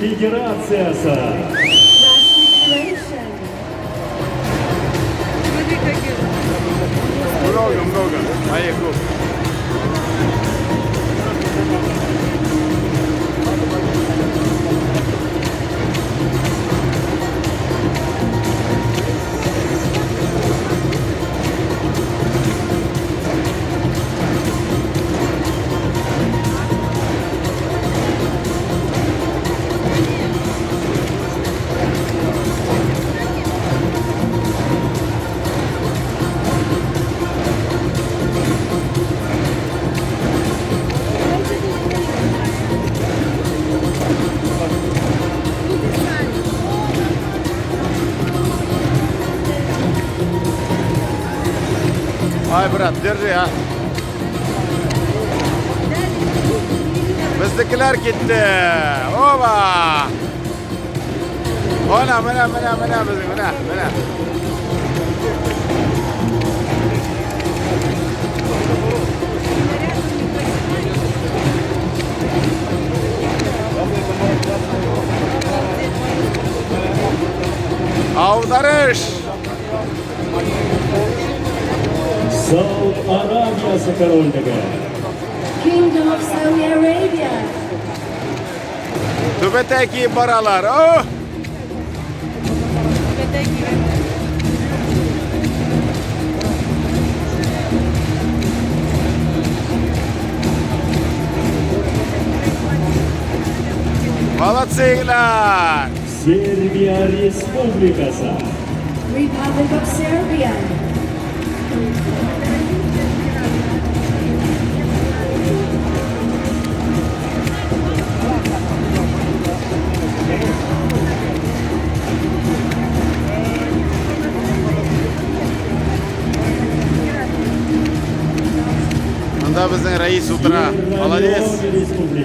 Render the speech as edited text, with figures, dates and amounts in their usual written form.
Федерациясе. Russian Federation. Смотри, какие. Много, много. Поехал. Ай, брат, держи, а. Безнекеләр китте. Оба! Ана, менә, менә, менә безнең, менә, менә. Аударыш! Сауд Арабиясе Корольлеге. Kingdom of Saudi Arabia. Түбәтәй киеп баралар. О! Түбәтәй кигәннәр. Молодцы, егетләр! Сербия Республикасы. Republic of Serbia. Монда безнең рәис утыра. Молодец! Сьерра-Леоне Республикасы.